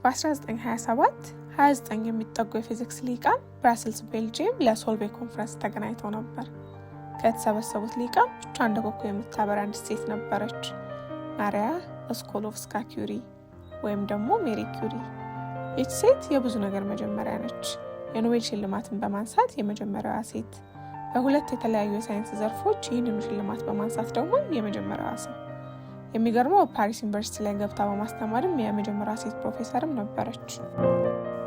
በ1927 29 የሚጠጉ የፊዚክስ ሊቃን ብራስልስ ቤልጅየም ለሶልቬ ኮንፈረንስ ተገናኝተው ነበር። ከተሰበሰቡት ሊቃን ብቻ እንደ ኮከብ የምታበራ አንዲት ሴት ነበረች፣ ማሪያ ስኮሎቭስካ ኩሪ ወይም ደግሞ ሜሪ ኩሪ። ይህች ሴት የብዙ ነገር መጀመሪያ ነች። የኖቤል ሽልማትን በማንሳት የመጀመሪያዋ ሴት፣ በሁለት የተለያዩ የሳይንስ ዘርፎች ይህንኑ ሽልማት በማንሳት ደግሞ የመጀመሪያዋ ሰው። የሚገርመው ፓሪስ ዩኒቨርሲቲ ላይ ገብታ በማስተማርም የመጀመሪያ ሴት ፕሮፌሰርም ነበረች።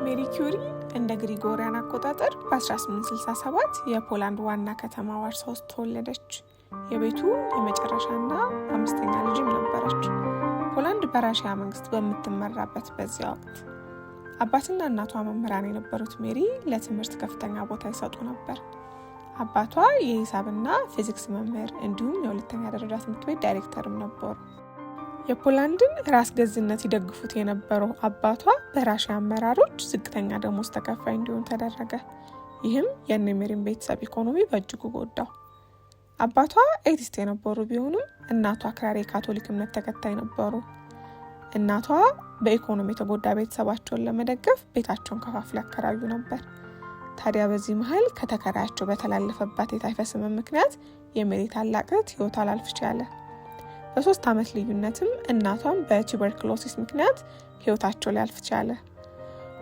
ሜሪ ኩሪ እንደ ግሪጎሪያን አቆጣጠር በ1867 የፖላንድ ዋና ከተማ ዋርሳ ውስጥ ተወለደች። የቤቱ የመጨረሻና አምስተኛ ልጅም ነበረች። ፖላንድ በራሽያ መንግስት በምትመራበት በዚያ ወቅት አባትና እናቷ መምህራን የነበሩት ሜሪ ለትምህርት ከፍተኛ ቦታ ይሰጡ ነበር። አባቷ የሂሳብና ፊዚክስ መምህር እንዲሁም የሁለተኛ ደረጃ ትምህርት ቤት ዳይሬክተርም ነበሩ። የፖላንድን ራስ ገዝነት ይደግፉት የነበረው አባቷ በራሽያ አመራሮች ዝቅተኛ ደሞዝ ተከፋይ እንዲሆን ተደረገ። ይህም የእነ ሜሪን ቤተሰብ ኢኮኖሚ በእጅጉ ጎዳው። አባቷ atheist የነበሩ ቢሆኑም እናቷ አክራሪ የካቶሊክ እምነት ተከታይ ነበሩ። እናቷ በኢኮኖሚ የተጎዳ ቤተሰባቸውን ለመደገፍ ቤታቸውን ከፋፍለው ያከራዩ ነበር። ታዲያ በዚህ መሀል ከተከራያቸው በተላለፈባት የታይፈስ ህመም ምክንያት የሜሪ ታላቅ እህት ህይወቷ ሊያልፍ ቻለ። በ3 ዓመት ልዩነትም እናቷም በቱበርክሎሲስ ምክንያት ህይወታቸው ሊያልፍ ቻለ።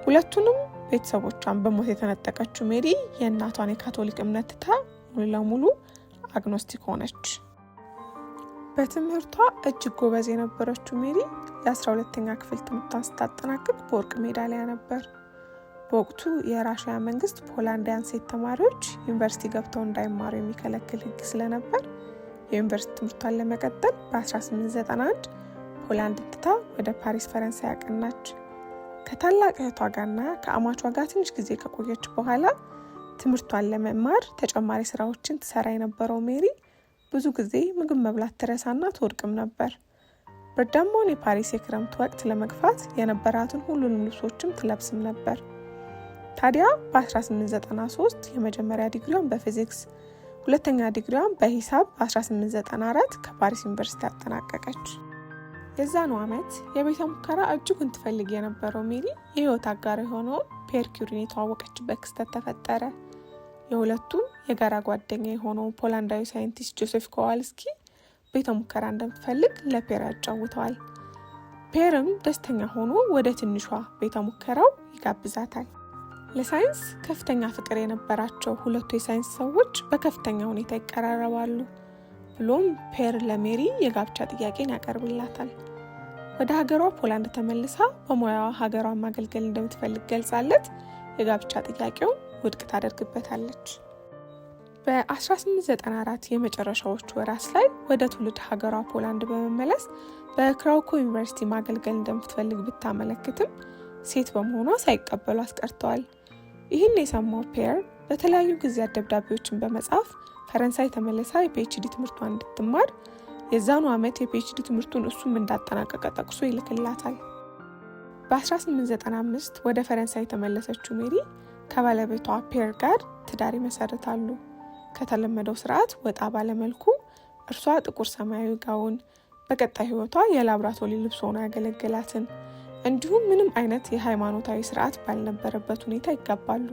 ሁለቱንም ቤተሰቦቿን በሞት የተነጠቀችው ሜሪ የእናቷን የካቶሊክ እምነት ትታ ሙሉ ለሙሉ agnostic ሆነች። በትምህርቷ እጅግ ጎበዝ የነበረችው ሜሪ የ12ኛ ክፍል ትምህርቷን ስታጠናቅቅ በወርቅ ሜዳሊያ ነበር። በወቅቱ የራሽያ መንግስት ፖላንዳውያን ሴት ተማሪዎች ዩኒቨርሲቲ ገብተው እንዳይማሩ የሚከለክል ህግ ስለነበር የዩኒቨርሲቲ ትምህርቷን ለመቀጠል በ1891 ፖላንድ ትታ ወደ ፓሪስ ፈረንሳይ አቀናች። ከታላቅ እህቷ ጋርና ከአማቿ ጋር ትንሽ ጊዜ ከቆየች በኋላ ትምህርቷን ለመማር ተጨማሪ ስራዎችን ትሰራ የነበረው ሜሪ ብዙ ጊዜ ምግብ መብላት ትረሳና ትወድቅም ነበር። ብርዳማውን የፓሪስ የክረምት ወቅት ለመግፋት የነበራትን ሁሉንም ልብሶችም ትለብስም ነበር። ታዲያ በ1893 የመጀመሪያ ዲግሪዋን በፊዚክስ፣ ሁለተኛ ዲግሪዋን በሂሳብ በ1894 ከፓሪስ ዩኒቨርሲቲ አጠናቀቀች። የዛኑ ዓመት የቤተ ሙከራ እጅጉን ትፈልግ የነበረው ሜሪ የህይወት አጋር የሆነውን ፒየር ኩሪን የተዋወቀችበት ክስተት ተፈጠረ። የሁለቱም የጋራ ጓደኛ የሆነው ፖላንዳዊ ሳይንቲስት ጆሴፍ ኮዋልስኪ ቤተ ሙከራ እንደምትፈልግ ለፒየር ያጫውተዋል። ፒየርም ደስተኛ ሆኖ ወደ ትንሿ ቤተ ሙከራው ይጋብዛታል። ለሳይንስ ከፍተኛ ፍቅር የነበራቸው ሁለቱ የሳይንስ ሰዎች በከፍተኛ ሁኔታ ይቀራረባሉ። ብሎም ፒየር ለሜሪ የጋብቻ ጥያቄን ያቀርብላታል። ወደ ሀገሯ ፖላንድ ተመልሳ በሙያዋ ሀገሯን ማገልገል እንደምትፈልግ ገልጻለት የጋብቻ ጥያቄውን ውድቅ ታደርግበታለች። በ1894 የመጨረሻዎቹ ወራት ላይ ወደ ትውልድ ሀገሯ ፖላንድ በመመለስ በክራኮ ዩኒቨርሲቲ ማገልገል እንደምትፈልግ ብታመለክትም ሴት በመሆኗ ሳይቀበሉ አስቀርተዋል። ይህን የሰማው ፒየር በተለያዩ ጊዜያት ደብዳቤዎችን በመጻፍ ፈረንሳይ ተመልሳ የ PhD ትምህርቷን እንድትማር፣ የዛኑ ዓመት የ PhD ትምህርቱን እሱም እንዳጠናቀቀ ጠቅሶ ይልክላታል። በ1895 ወደ ፈረንሳይ የተመለሰችው ሜሪ ከባለቤቷ ፒየር ጋር ትዳር ይመሰርታሉ። ከተለመደው ስርዓት ወጣ ባለመልኩ እርሷ ጥቁር ሰማያዊ ጋውን፣ በቀጣይ ህይወቷ የላብራቶሪ ልብስ ሆኖ ያገለግላትን፣ እንዲሁም ምንም አይነት የሃይማኖታዊ ስርዓት ባልነበረበት ሁኔታ ይጋባሉ።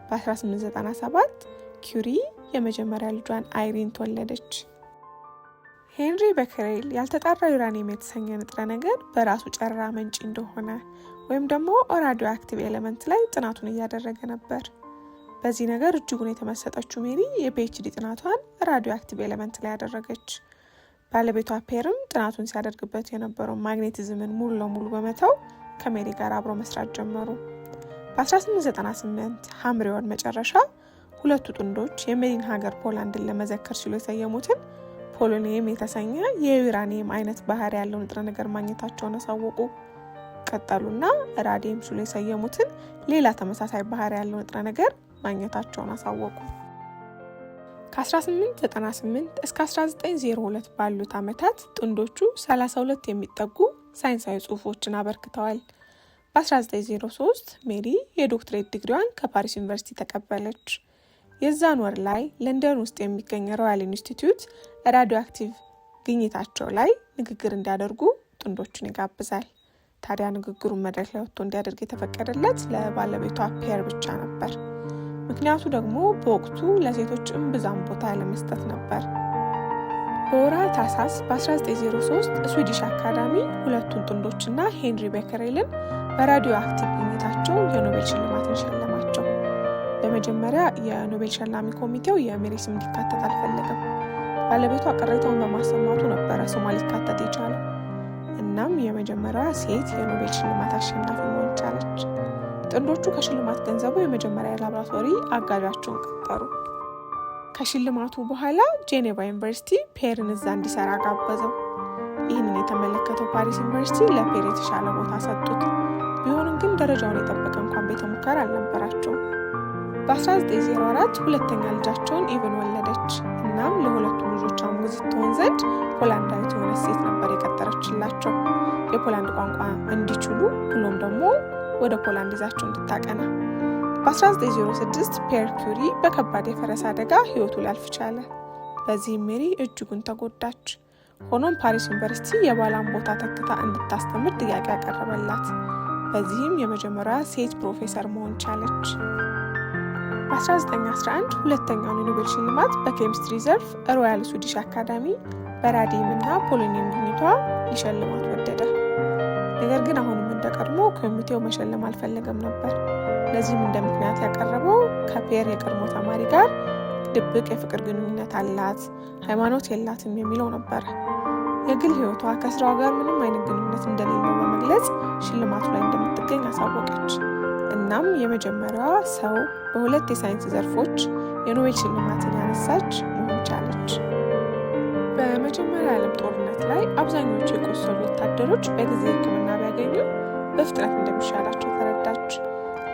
በ1897 ኩሪ የመጀመሪያ ልጇን አይሪን ተወለደች። ሄንሪ ቤከሬል ያልተጣራ ዩራኒየም የተሰኘ ንጥረ ነገር በራሱ ጨረር አመንጪ እንደሆነ ወይም ደግሞ radioactive element ላይ ጥናቱን እያደረገ ነበር። በዚህ ነገር እጅጉን የተመሰጠችው ሜሪ የ PhD ጥናቷን radioactive element ላይ ያደረገች። ባለቤቷ ፒየርም ጥናቱን ሲያደርግበት የነበረው magnetism ን ሙሉ ለሙሉ በመተው ከሜሪ ጋር አብሮ መስራት ጀመሩ። በ1898 ሐምሌ ወር መጨረሻ ሁለቱ ጥንዶች የሜሪን ሀገር ፖላንድን ለመዘከር ሲሉ የሰየሙትን ፖሎኒየም የተሰኘ የዩራኒየም አይነት ባህሪ ያለው ንጥረ ነገር ማግኘታቸውን አሳወቁ። ቀጠሉና ራዲየም ሲሉ የሰየሙትን ሌላ ተመሳሳይ ባህሪ ያለው ንጥረ ነገር ማግኘታቸውን አሳወቁ። ከ1898 እስከ 1902 ባሉት ዓመታት ጥንዶቹ 32 የሚጠጉ ሳይንሳዊ ጽሑፎችን አበርክተዋል። በ1903 ሜሪ የዶክትሬት ዲግሪዋን ከፓሪስ ዩኒቨርሲቲ ተቀበለች። የዛን ወር ላይ ለንደን ውስጥ የሚገኝ ሮያል ኢንስቲትዩት radioactive ግኝታቸው ላይ ንግግር እንዲያደርጉ ጥንዶቹን ይጋብዛል። ታዲያ ንግግሩን መድረክ ላይ ወጥቶ እንዲያደርግ የተፈቀደለት ለባለቤቷ ፒየር ብቻ ነበር። ምክንያቱ ደግሞ በወቅቱ ለሴቶች እምብዛም ቦታ ያለመስጠት ነበር። በወርሃ ታህሳስ በ1903 Swedish Academy ሁለቱን ጥንዶችና ሄንሪ ቤከሬልን በራዲዮ አክቲቭ ግኝታቸው የኖቤል ሽልማትን ሸለማቸው። በመጀመሪያ የኖቤል ሸላሚ ኮሚቴው የሜሪ ስም እንዲካተት አልፈለገም። ባለቤቷ ቅሬታውን በማሰማቱ ነበረ ስሟ ሊካተት የቻለው። እናም የመጀመሪያዋ ሴት የኖቤል ሽልማት አሸናፊ መሆን ቻለች። ጥንዶቹ ከሽልማት ገንዘቡ የመጀመሪያ ላብራቶሪ አጋዣቸውን ቀጠሩ። ከሽልማቱ በኋላ ጄኔቫ ዩኒቨርሲቲ ፔርን እዛ እንዲሰራ ጋበዘው። ይህንን የተመለከተው ፓሪስ ዩኒቨርሲቲ ለፔር የተሻለ ቦታ ሰጡት። ቢሆንም ግን ደረጃውን የጠበቀ እንኳን ቤተ ሙከራ አልነበራቸውም። በ1904 ሁለተኛ ልጃቸውን ኢቭን ወለደች። እናም ለሁለቱም ልጆቿ ሞግዚት ትሆን ዘንድ ፖላንዳዊት የሆነች ሴት ነበር የቀጠረችላቸው፣ የፖላንድ ቋንቋ እንዲችሉ ብሎም ደግሞ ወደ ፖላንድ ይዛቸው እንድታቀና። በ1906 ፒየር ኩሪ በከባድ የፈረስ አደጋ ሕይወቱ ሊያልፍ ቻለ። በዚህም ሜሪ እጅጉን ተጎዳች። ሆኖም ፓሪስ ዩኒቨርሲቲ የባሏን ቦታ ተክታ እንድታስተምር ጥያቄ ያቀረበላት። በዚህም የመጀመሪያ ሴት ፕሮፌሰር መሆን ቻለች። በ1911 ሁለተኛውን የኖቤል ሽልማት በኬሚስትሪ ዘርፍ Royal Swedish Academy በራዲየም እና ፖሎኒየም ግኝቷ ሊሸልማት ወደደ። ነገር ግን አሁንም እንደቀድሞ ኮሚቴው መሸለም አልፈለገም ነበር። ለዚህም እንደ ምክንያት ያቀረበው ከፔር የቀድሞ ተማሪ ጋር ድብቅ የፍቅር ግንኙነት አላት፣ ሃይማኖት የላትም የሚለው ነበር። የግል ሕይወቷ ከስራዋ ጋር ምንም አይነት ግንኙነት እንደሌለው በመግለጽ ሽልማቱ ላይ እንደምትገኝ አሳወቀች። እናም የመጀመሪያዋ ሰው በሁለት የሳይንስ ዘርፎች የኖቤል ሽልማትን ያነሳች መሆን ቻለች። በመጀመሪያ የዓለም ጦርነት ላይ አብዛኞቹ የቆሰሉ ወታደሮች በጊዜ ሕክምና ቢያገኙ በፍጥነት እንደሚሻላቸው ተረዳች።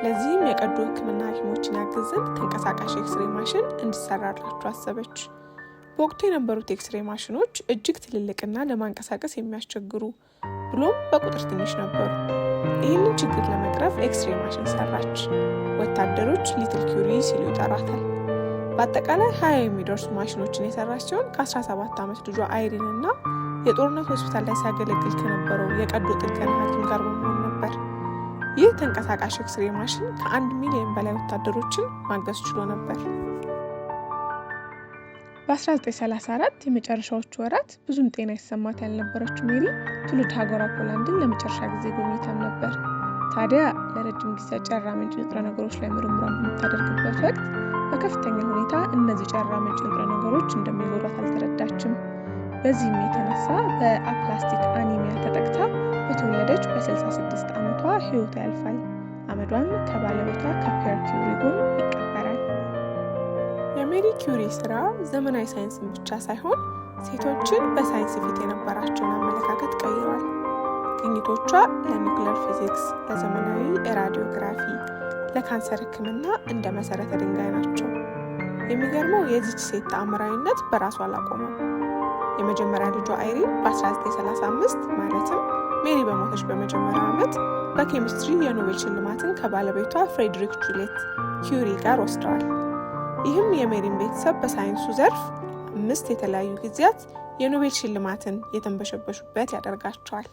ለዚህም የቀዶ ሕክምና ሐኪሞችን ያግዝ ዘንድ ተንቀሳቃሽ ኤክስሬ ማሽን እንዲሰራላቸው አሰበች። በወቅቱ የነበሩት ኤክስሬ ማሽኖች እጅግ ትልልቅና ለማንቀሳቀስ የሚያስቸግሩ ብሎም በቁጥር ትንሽ ነበሩ። ይህንን ችግር ለመቅረፍ ኤክስሬ ማሽን ሰራች። ወታደሮች Little Curie ሲሉ ይጠሯታል። በአጠቃላይ 20 የሚደርሱ ማሽኖችን የሰራች ሲሆን ከ17 ዓመት ልጇ አይሪን እና የጦርነት ሆስፒታል ላይ ሲያገለግል ከነበረው የቀዶ ጥገና ሐኪም ጋር በመሆን ነበር። ይህ ተንቀሳቃሽ ኤክስሬ ማሽን ከ1 ሚሊዮን በላይ ወታደሮችን ማገዝ ችሎ ነበር። በ1934 የመጨረሻዎቹ ወራት ብዙም ጤና ይሰማት ያልነበረችው ሜሪ ትውልድ ሀገሯ ፖላንድን ለመጨረሻ ጊዜ ጎብኝታም ነበር። ታዲያ ለረጅም ጊዜ ጨረር አመንጪ ንጥረ ነገሮች ላይ ምርምሯን በምታደርግበት ወቅት በከፍተኛ ሁኔታ እነዚህ ጨረር አመንጪ ንጥረ ነገሮች እንደሚጎዷት አልተረዳችም። በዚህም የተነሳ በ aplastic anemia ተጠቅታ በተወለደች በ66 ዓመቷ ሕይወቷ ያልፋል። አመዷም ከባለቤቷ ከፒየር ኩሪ ጎን ይቀበራል። የሜሪ ኩሪ ስራ ዘመናዊ ሳይንስን ብቻ ሳይሆን ሴቶችን በሳይንስ ፊት የነበራቸውን አመለካከት ቀይሯል። ግኝቶቿ ለኒውክለር ፊዚክስ፣ ለዘመናዊ radiography፣ ለካንሰር ሕክምና እንደ መሰረተ ድንጋይ ናቸው። የሚገርመው የዚች ሴት ተአምራዊነት በራሷ አላቆመም። የመጀመሪያ ልጇ አይሪን በ1935፣ ማለትም ሜሪ በሞተች በመጀመሪያው ዓመት፣ በኬሚስትሪ የኖቤል ሽልማትን ከባለቤቷ ፍሬድሪክ ጁሊየት ኩሪ ጋር ወስደዋል። ይህም የሜሪን ቤተሰብ በሳይንሱ ዘርፍ አምስት የተለያዩ ጊዜያት የኖቤል ሽልማትን የተንበሸበሹበት ያደርጋቸዋል።